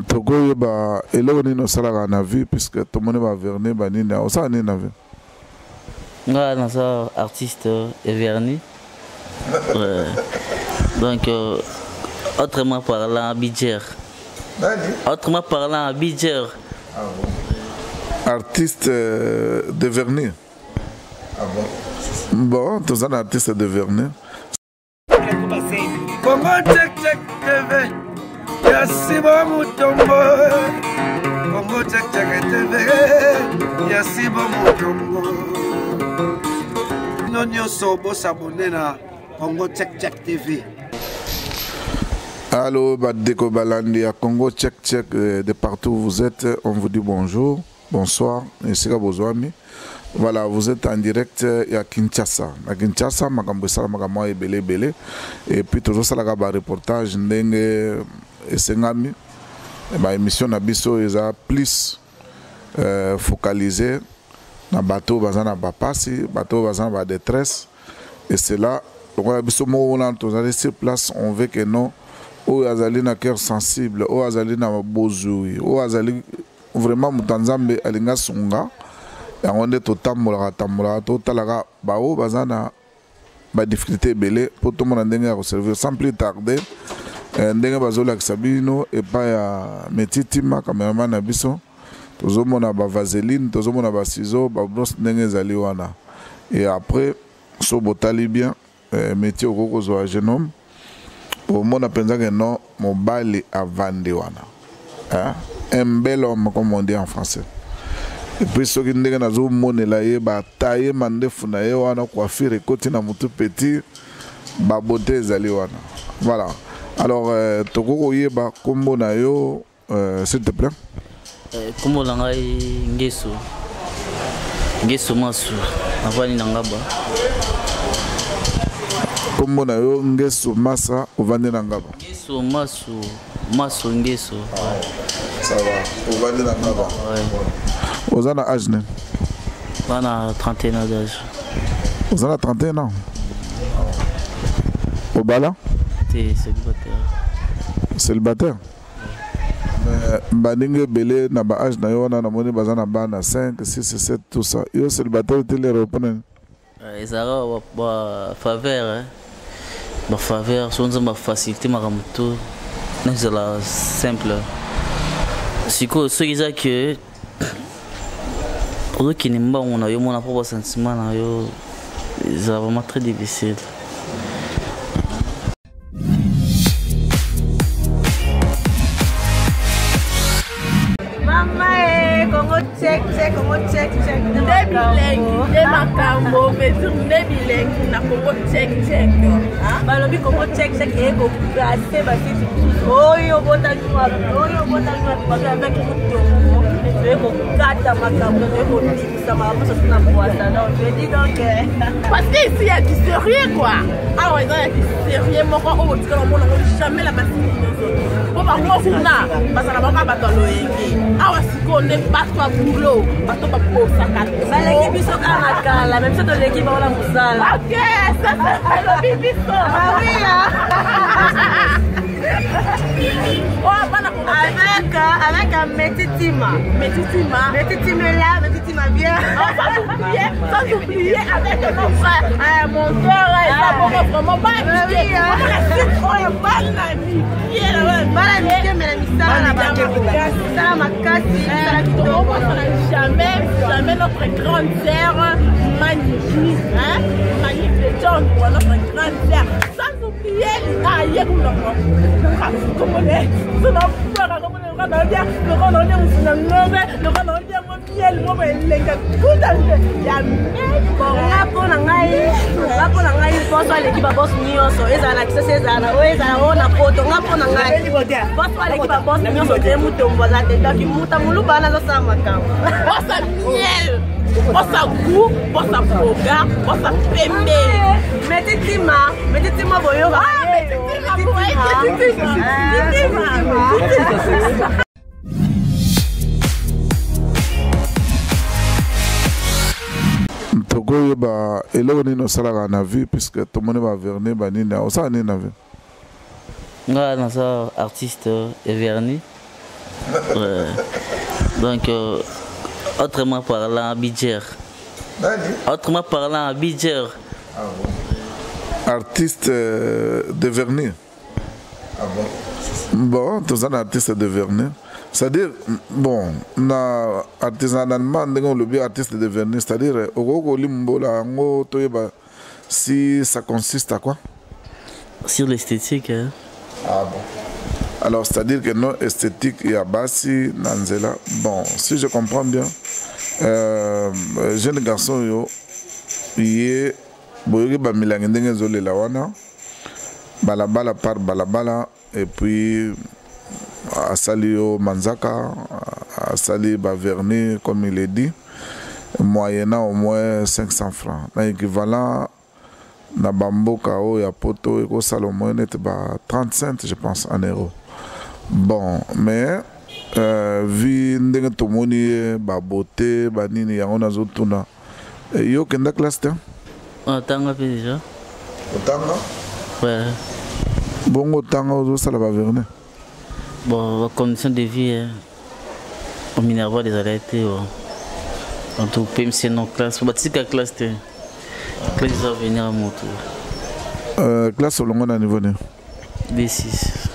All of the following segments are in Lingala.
Tokoyeba eloko nini osalaka na vie, puisque tomoni bavernis banini, osala nini na vie? Nga naza artiste et vernis. Ouais. Donc, autrement parlant, bidger. Autrement parlant, bidger. Ah bon. Artiste de vernis. Ah bon. Bon, toza na artiste de vernis. Congo Check Check TV ya Sibo Mutombo. Congo Check Check TV ya Sibo Mutombo. Bino nyonso bosabone na Congo Check Check TV. Allô, Badeko Balandi à Congo Check Check, de partout où vous êtes, on vous dit bonjour, bonsoir, esika bozwami. Voilà, vous êtes en direct ya Kinshasa. Na Kinshasa, makambo esalamaka mwa ebele ebele. Et puis tozosalaka ba reportage ndenge esengami. Ba émission na biso eza plus focalisé na bato baza na bapasi, bato baza na ba détresse. Et cela, lokola biso moko wana tozali sur place, on veut que non, oyo azali na cœur sensible, oyo azali na bozwi, oyo azali vraiment moto ya Nzambe alinga sunga, yango nde totambolaka tambolaka, totalaka baoyo baza na ba difficulté ebele po tomona ndenge ya koservir. Sans plus tarder, ndenge bazolakisa bino epai ya Metitima, cameraman na biso, tozomona ba vaseline, tozomona ba ciseaux, ba brosse ndenge ezali wana. Et après, so botali bien, métier okoki kozwa jeune homme, omona mpenza ke non, mobali avandi wana. Hein? Un bel homme, comme on dit en français. Et puis soki ndenge nazomonela ye, bataye mandefu na ye wana, coiffure ekoti na motu petit, ba beauté ezali wana. Voilà. Alors, tokoki koyeba kombo na yo, s'il te plaît? Kombo na ngai Ngeso. Ngeso Masu, navandi na Ngaba. Kombo na yo Ngeso Masa, ovandi na Ngaba. Ngeso Masu, Masu Ngeso. Ah, ça va. Ovandi na Ngaba. Ouais. Oza na âge nini? Oza na 31 ans d'âge. Oza na 31 ans? Obala? Te, célibataire. Célibataire? Mais baninga ebele na ba âge na yo wana namoni baza na bana 5, 6, 7, tout ça. Yo célibataire te lero mpona nini? Ezalaka ba faveur, hein. Ba faveur, so nzambe facilité makambo to ezala simple. Sikoyo soki eza ke ozokende mbangu na yo mona mpo ba sentiment na yo ezala vraiment très difficile. Mama e Congo check check, Congo check check. Nde bilengi, nde makambo, veut dire nde bilengi na Congo check check. Balobi Congo check check eye koplace basiti mosusu oyo obotaki wapi, oyo obotaki wapi, bato avec mutombo toye kokata makambo, toye kobimisa makambo nyonso na bwasa. Donc je dis donc, parce que ici il y a du sérieux quoi. Ah ouais, il y a du sérieux moko oyo otikala omona ngo jamais la basiti nyonso. Po bango kuna bazala bango bato ya loyenge. Awa sikoyo nde bato ya boulot, bato babosaka trop. Baleki biso kaka na kala, mais biso toleki bango na mosala. Ok, ça c'est balobi biso. Ah oui, hein. Oh, bana Congo. Avec un Métitima. Métitima. Métitima est là, Métitima vient. Oh, sans oublier avec nos frères, monteur, et ça, bon, vraiment, pas Oui, hein. Oh, bana mikie, là, Bana mikie, mais la misala na bango. Misala makasi, misala kitoko. Jamais, jamais notre grande sœur magnifique, hein? Magnifique de John, quoi, notre grande sœur. Sans oublier, ah, hier, nous l'avons. Congolais, nous avons peur, nous avons bien, nous avons bien, nous avons bien, nous avons bien, miel, moi, elenga, tout à fait. Ya nga mpo na ngai, nga mpo na ngai, boso aleki baboso nyonso, ezala na Kisasa, ezala na oyo, ezala oyo na poto. Nga mpo na ngai, boso aleki baboso nyonso te, mutombo aza te. Donc muta moluba wana azosala makambo. Bosa miel, bosa goût, bosa boga, bosa pembe. Metitima, metitima boyoka. Ah, metitima, metitima, metitima. Tokoyeba eloko nini osalaka na vie, puisque tomoni ba vernis banini, osala nini na vie? Nga naza artiste et vernis. Ouais. Donc, autrement parlant, Bidjer. Nani? Autrement parlant, Bidjer. Ah bon. Artiste de vernis. Ah bon. Bon, toza na artiste de vernis. C'est-à-dire, bon, na artisanalement, ndenge olobi artiste de vernis, c'est-à-dire, okoki kolimbola yango toyeba si ça consiste à quoi? Sur l'esthétique, hein. Ah bon. Alors, c'est-à-dire que non esthétique, il y a basi, na nzela. Bon, si je comprends bien, jeune garçon, yo, ye, boyoki ba milangi ndenge ezolela wana, balabala par balabala, et puis asali yo manzaka, asali ba vernis, comme il est dit, moyennant au moins 500 francs. Na équivalent na bamboka oyo ya poto ekosala au moins neti ba 30 cents, je pense, en euro. Bon, mais vi ndenge tomoni ye ba beauté, ba nini yango nazotuna. Yo okenda classe te? Otanga mpe déjà. Otanga? Ouais. Bongo otanga ozosala ba vernis? Bon, ba condition de vie, hein. Au Minerva des arrêtés, bon. En tout cas, PMC non classe, batika classe te. Classe va venir à mon tour. Classe olongo na niveau nini? D6.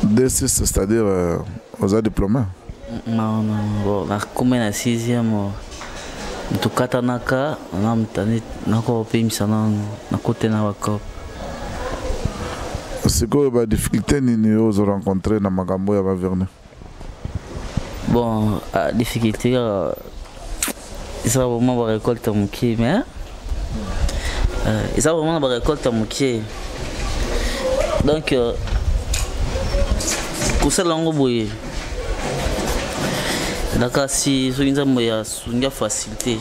D6, c'est-à-dire oza diplômé? Non, non, bon, na combien na 6e, en tout cas, tanaka, na mtani, na ko PMC na, na côté na wakop. Sikoyo ba difficulté nini yo ozo rencontrer na makambo ya ba vernis? Bon, difficulté, eza vraiment ba récolte mokie, mais eza vraiment ba récolte mokie. Donc, kosala yango boye nakasi soki nzambe ya sungi ya facilité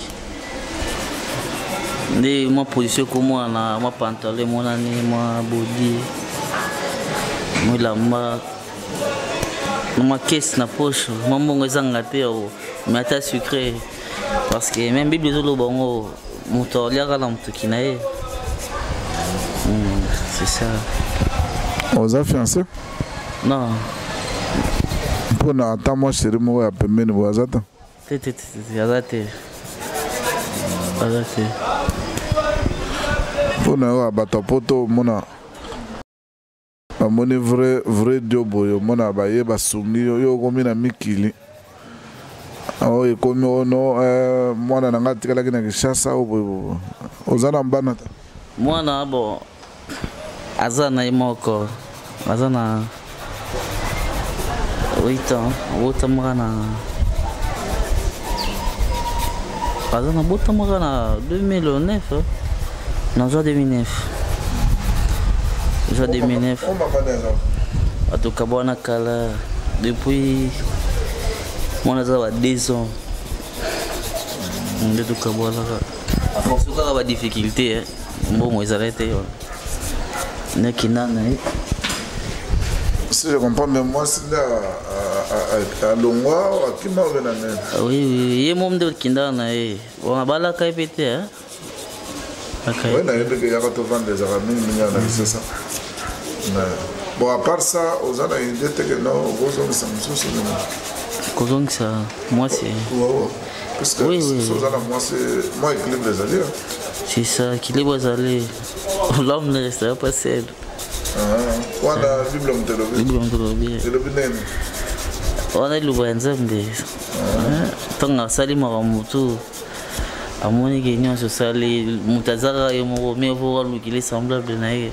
nde mwa position ekomona mwa pantalon emonani, mwa body, mwa elamba, mwa caisse na poche, mwa mbongo ezanga te, mais ata sucré, parce que même Bible ezoloba yango, moto aliaka na motoki na ye. C'est ça. Oza fiancé? Non. Mpona ata mwa chéri moko ya pembeni boye aza te? Te, te, te, te, aza te. Aza te. Mpona yo bato ya poto omona bamoni vrai, vrai dio boye, omona baye basungi yo, yo okomi na mikili. Oyo ekomi ono, mwana na ngai atikalaki na Kinshasa, oyo boye boye. Oza na bana te? Mwana, bon, aza na ye moko, aza na 8 ans, abotamaka na, aza na botamaka na 2009, hein. Nazwa 2009. Nazwa 2009. En tout cas, bwana kala, depuis mwana aza ba 2 ans. Nde tokabwanaka. Soki kaka ba difficulté, hein. Mbongo ezalaki te, yo. Nakenda na ye. Si je comprends bien, moi, c'est là, à Longwa, à Kima, ou bien à Nene. Ah oui, oui, ye moko nde okendaka na ye. Bon, abalaka ye pe te, hein. Okay. Oui, nayebi ke yaka tovanda ezalaka mingi mingi na Kinshasa. Mais bon, à part ça, oza na idée te ke non, okozongisa mosusu nini? Kozongisa mwasi. Ouais, ouais. Parce que Oui, oui. soki oza na mwasi, mwa équilibre ezali, hein. C'est ça, équilibre ezali. L'homme ne restera pas seul. Ah, wana Bible moto elobi. Bible moto elobi. Elobi nini? Wana liloba ya Nzambe. Ntango asali makambo motu, amoni ke nyonso osali, moto aza kaka ye moko, mais faut alukile semblable na ye.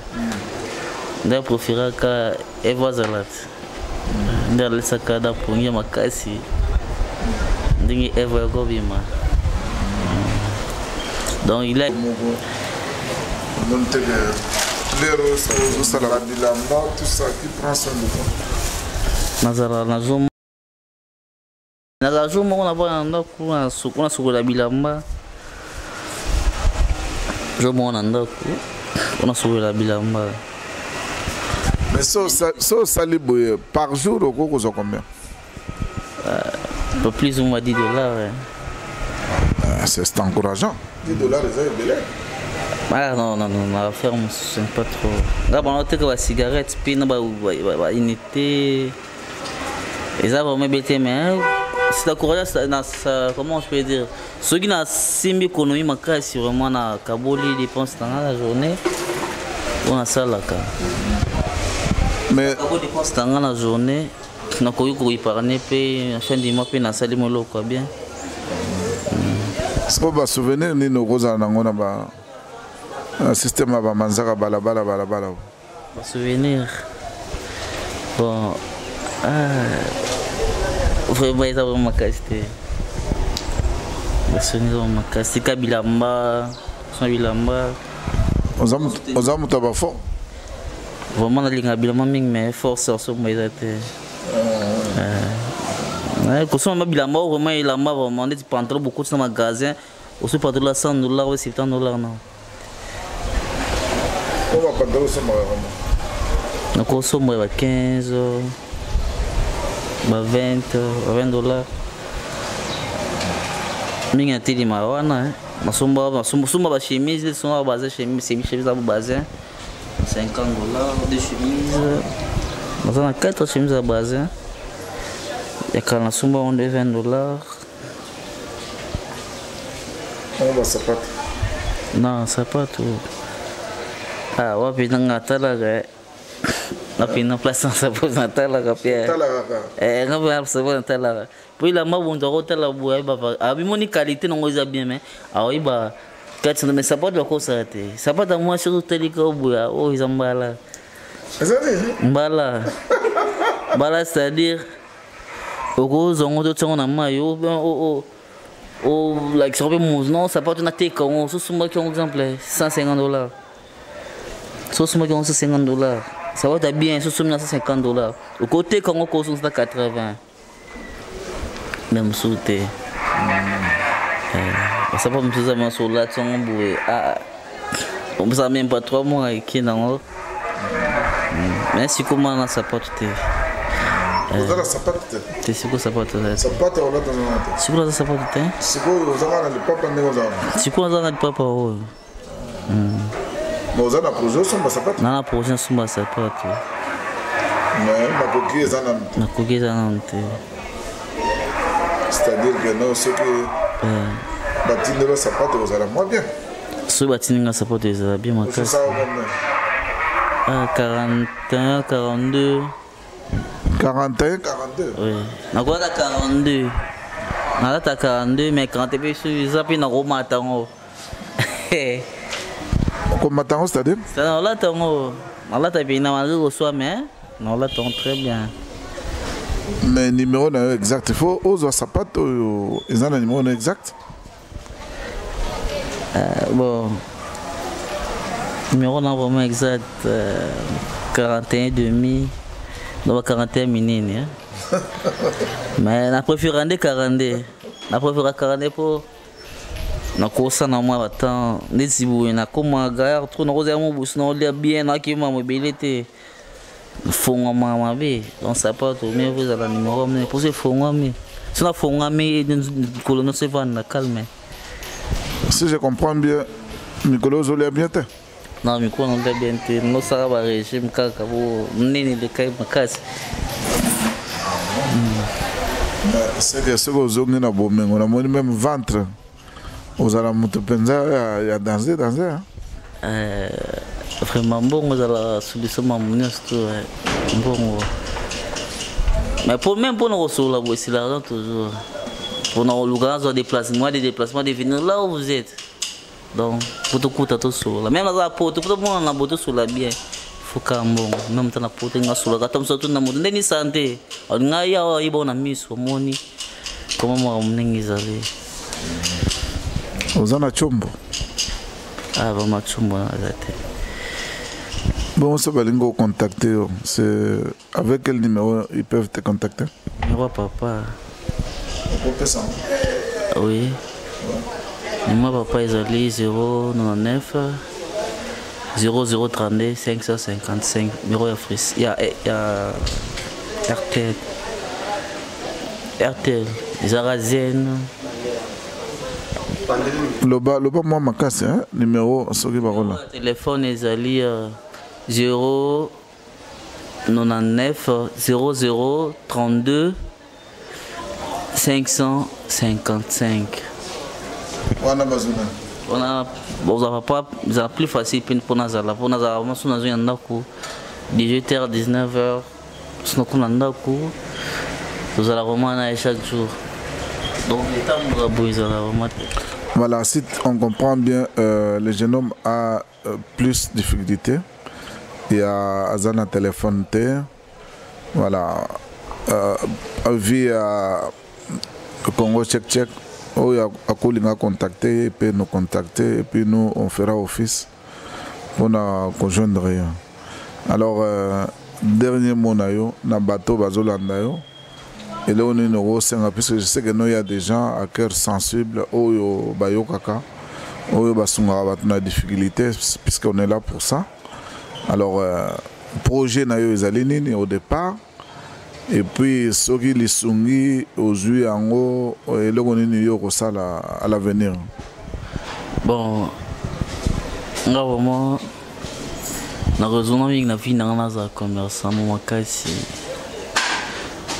Nde apréféraka Eve azala te. Nde alesaka da pongi ya makasi ndenge Eve yakobima. Donc il a moko omoni te ke lero ozosala bilamba, tout ça, qui prend soin de toi? Nazala nazo nazala jour moko na bana na ndako, na sukola bilamba. Jour moko na ndako mpona sukola bilamba. Mais so osali boye, par jour okoki kozwa combien? Pas plus ou moins 10 dollars, hein. Ah, c'est encourageant, 10 dollars eza ebele. Ah non, non, non, na affaire mosusu pas trop. Nga bango teka ba cigarette mpe na ba unité. Eza vraiment ebele te, mais c'est encourage na comment je peux dire, soki nasimbi économie makasi, vraiment na kaboli dépense na nga na journée oyo nasalaka. Mais kaboli dépense na nga na journée, nakoki koépargne mpe na fin du mois mpe nasali mo eloko ya bien. Sikoyo basouvenir nini okozala nango na ba système ya bamanzaka balabala balabala? Basouvenir, bon, ah, vraiment eza vraiment makasi te. Basouvenir eza makasi tika bilamba, so bilamba. Oza moto ya bafort? Vraiment nalinga bilamba mingi, mais force osomba eza te. Kosomba bilamba oyo vraiment, elamba vraiment neti pantalon, bokoti na magasin, oso pantalon ya 100 $ oyo 70 $, non. Po bapantalon osombaka vraiment? Nakosomba ba 15, ba 20, ba 20 $. Mingi natelima wana, nasomba nasomba bachemise, somba bazin, chemise, chemise ya bazin 50 $, deux chemises. Naza na 4 chemise ya bazin ya kala, nasomba ngo nde 20 $. Yango basapato? Non, sapato, ah, wapi nanga atalaka wapi na place na sapato natalaka mpe. Talaka? Nga mpe sapato natalaka po elamba bonto akotala boye, ayeba abimoni qualité nango eza bien, mais aoyeba kati na, mais sapato bakosala te. Sapato ya mwasi ozotalika boye, oyo eza mbala. Eza nini? Mbala, mbala, c'est-à-dire okozwa ngo, totiango na mai, olakisa ngo mpe mozu. Non, sapato nateka yango, sosombaki yango exemple 150 $, sosombaki yango 150 $, sapato ya bien, sosombi na 150 $, okoteka yango kosongisa 80, mais mosusu te. Basapato mosusu eza maso, olati yango boye, omosala même pas 3 mois, eke nango. Mais sikoma na sapato te. Oza na sapato te? Te, sikoyo sapato eza te. Sapato olata nanga te? Sikoyo naza sapato te. Sikoyo ozanga na lipapa ndenge ozala? Sikoyo naza na lipapa oyo. Mais oza na projet osomba sapato? Na projet nasomba sapato. Mais makoki eza nanu te? Nakoki eza nanu te. C'est-à-dire que non, soki batindela sapato, ozala mwa bien? Soki batindi nga sapato, ezala bien makasi. Ososaka combien? Ah, 41, 42. 41, 42? Oui, nakolata 42, nalata 42, mais 40 mpe soki eza mpe nakomata yango. Okomata yango, c'est-à-dire? Nalata yango, nalata mpe na malgré koswa, mais nalata yango très bien. Mais numéro na yo exact, il faut ozwa sapato oyo eza na numéro na yo exact. Bon, numéro na vraiment exact, 41 demi, na ba 41 minene, hein? Mais na préféré nde 42, na préféré 42 mpo nakosana mwa batemps neti boye, nakoma gaillard trop, nakozala mo busu, naolia bien, nakima mobele te, fongwama mabe. Donc sapato mieux ezala numéro mine mposo efongwami, so nafongwami likolo nyonso evanda calme. Si je comprends bien, mikolo ozolia bien te? Non, mikolo naolia bien te, nosala barégime kaka bo nini elekai makasi. C'est que soki ozongi na bomengo, namoni même ventre, ozala moto mpenza ya danger danger, hein? Vraiment mbongo ezala solution mambo nyonso to mbongo, mais pour même mpona kosolola boye, c'est l'argent toujours, mpona koluka nazwa déplacement, de déplacement, de venir là où vous êtes. Donc po tokuta tosolola, même naza poto, po tomona na boye tosolola bien, foka mbongo. Même ta na poto nga sololaka ata mosu atunda moto ndeni sante alinga ye awa, ayeba na miso, omoni koma makambo ndenge ezali. Oza na tshombo? Ah, vraiment tshombo naza te. Bon, so balingi ocontacter yo, c'est avec quel numéro ils peuvent te contacter? Numéro ya papa. Okopesa? Oui, numéro ya papa ezali 099 0032 555, numéro ya Free, ya Airtel. Airtel ezalaka zen. Loba, loba mwa makasi, hein? Numéro soki bakola. Telefone ezali 0 99 00 32. 555. Wana bazuna. Wana bozala papa ezala plus facile mpe mpo nazala mpo nazala vraiment so nazwi na ndako 18h 19h so nakoma na ndako tozala vraiment na ye chaque jour donc etambola boye ezala vraiment te. Voilà, si on comprend bien, le jeune homme a plus de difficultés. Il y a aza na téléphone te. Voilà. Via Congo Check Check, oyo akolinga contacter, et puis nous contacter, et puis nous on fera office pour na rejoindre ye. Alors dernier mot na yo na bato bazolanda yo, eloko nini okosenga, puisque je sais que no, il y a des gens à cœur sensible oyo bayokaka, oyo basungaka bato na difficulté, puisqu'on est là pour ça. Alors projet na yo ezali nini au départ, et puis soki lisungi ozwi yango, eloko nini yo okosala à l'avenir? Bon, nga vraiment na raisonna mingi na vie nanga, nazala commerçant mo makasi,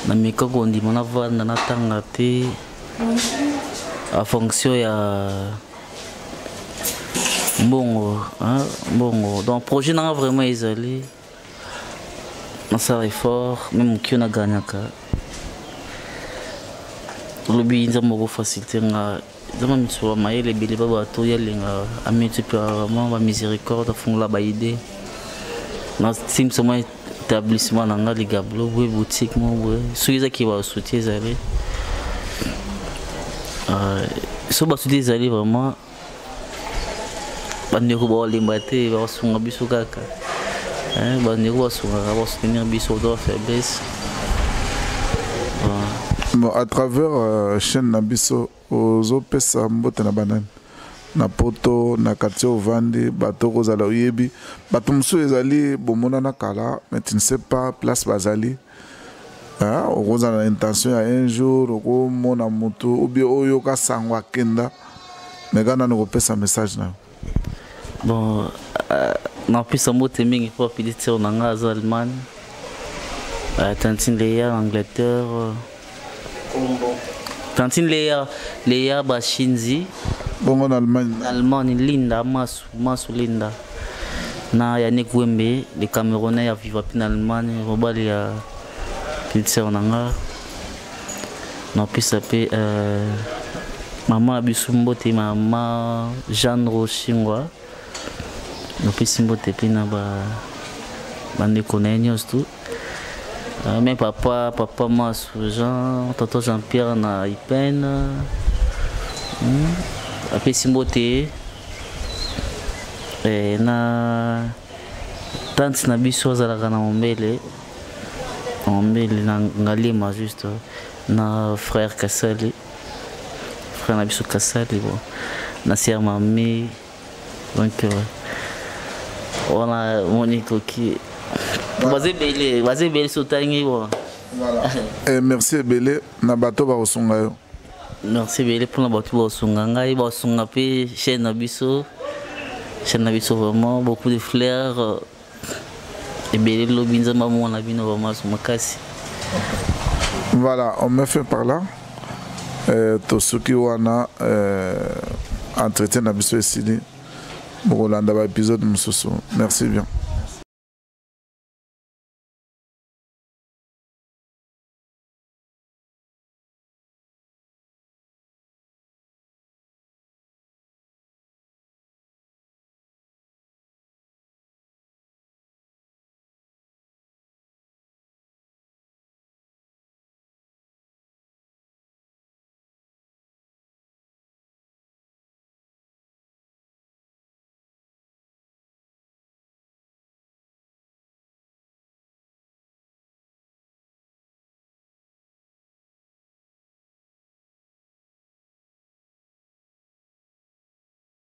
nameka kondima navanda natanga te a fonction ya mbongo, hein, mbongo. Donc projet nanga vraiment ezali nasala effort, même moki oyo naganyaka lobi, Nzambe akofacilité nga. Nzambe misolo mayele ebele pa bato yalenga amultiplier vraiment bamiséricorde, afungola baide, nasimisa mwa établissement na nga ligablo boye, boutique mo boye. Soki ezaki basoutien ezali, so basoutien ezali vraiment, bandeko baolemba te, bakosunga biso kaka. Bandeko basungaka, basoutenir biso to bafaiblesse. Bon, à travers chaîne na biso, ozopesa mbote na banani na poto, na quartier ovandi, bato kozala oyebi, bato mosusu ezali bomonana kala, mais tu ne sais pas place bazali. Okozala na intention ya un jour okomona motu ou bien oyoka sango akenda, mais kaka nani kopesa message na yo? Bon, napesa mbote mingi mpo petite sœur na nga aza Allemagne, tantine Leya Angleterre, tantine Leya, Leya Bashinzi. Bongo na Allemagne? Na Allemagne, Linda Masu, Masu Linda, na Yannick Wembe le Camerounais ya viva mpe na Allemagne, mobali ya petite sœur na nga. Napesa mpe mama na biso mbote, mama Jeanne Roshingwa, napesi mbote mpe na bandeko na ye nyonso tu, me papa, papa Masu Jean, tonton Jean Pierre na Ipene, apesi mbote na tante na biso azalaka na Mombele, Mombele na Ngalema juste, na frère Kasali, frère na biso Kasali, bon, na sœur Mami. Donc wana moni koki baza ebele, baza ebele so otangi, bon. Voilà. Et merci ebele na bato bakosunga yo. Merci ebele mpona bato bakosunga ngai, bakosunga mpe chaîne na biso, chaîne na biso vraiment beaucoup de fleurs ebele. Lobi Nzambe amona bino vraiment makasi. Voilà, on me fait par là. Tosuki wana, entretien na biso esili, bokolanda baépisode mosusu. Merci bien.